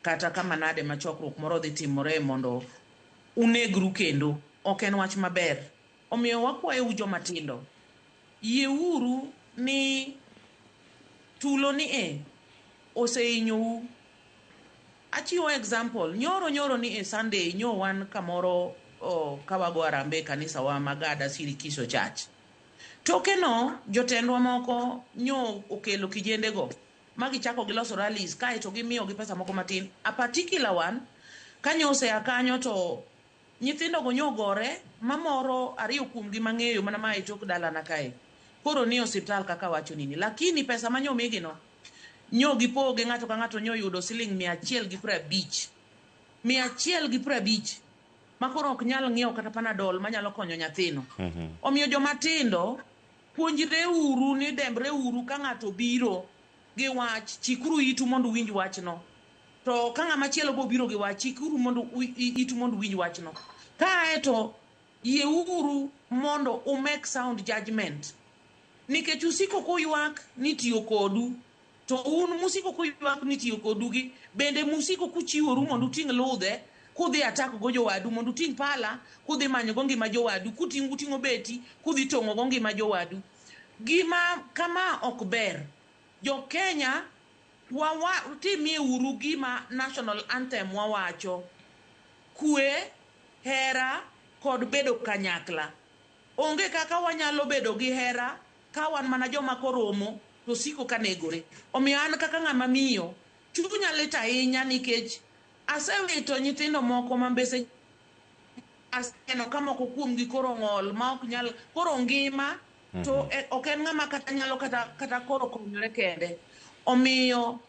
Kata kama nade ma chokruok moro dhi timore mondo unegru kendo, ok en wach maber. Omiyo wakwayou joma tindo, yieuru ni tulo ni e osehinyou. Achiwo example, nyoro nyoro ni e Sunday nyo wan kamoro ka wago harambee e kanisa wa ma Gada Sirikiso Church. Toke no jotendwa moko nyo okelo kijende go ma gichako giloso rallies kae to gimiyogi pesa moko matin. A particular one, ka nyo osea kanyo to nyithindo go nyo ogore ma moro ariyo kuomgi mang'eyo mana ma e tok dalana kae koro nie osiptal kaka awacho nini. Lakini pesa ma nyo omigi no nyo gipoge ng'ato ka ng'ato nyo oyudo siling 150. 150 ma koro ok nyal ng'iewo kata panadol manyalo konyo nyathino. Omiyo joma tindo puonjreuru ni dembreuru ka ng'ato obiro gi wach, chikuru itu mondo uwinj wachno. To ka ng'ama chielo be obiro gi wach, chikuru mondo itu mondo uwinj wachno. Kae to yieuru mondo u make sound judgment. Nikech usiko kuywak ni tiyo kodu, to un musiko kuywak ni tiyo kodu gi, bende musiko kuchiworu mondo uting' ludhe kudhi attack go jowadu, mondo uting' pala kudhi manyo go ngima jowadu, kuting' uting'o beti kudhi tong'o go ngima jowadu. Gima kama ok ber. Jo Kenya wawa timie uru gima national anthem wawacho. Kwe, hera kod bedo kanyakla. Onge kaka wanyalo bedo gi hera ka wan mana joma koromo to siko ka negore. Omiyo an kaka ng'ama miyo, chunya lit ahinya nikech asewito nyithindo moko ma mbese aseneno ka moko kuomgi koro ong'ol ma ok nyal koro ngima to ok en ng'ama kata nyalo kata koro konyore kende. Omiyo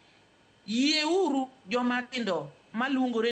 yieuru joma tindo maluongore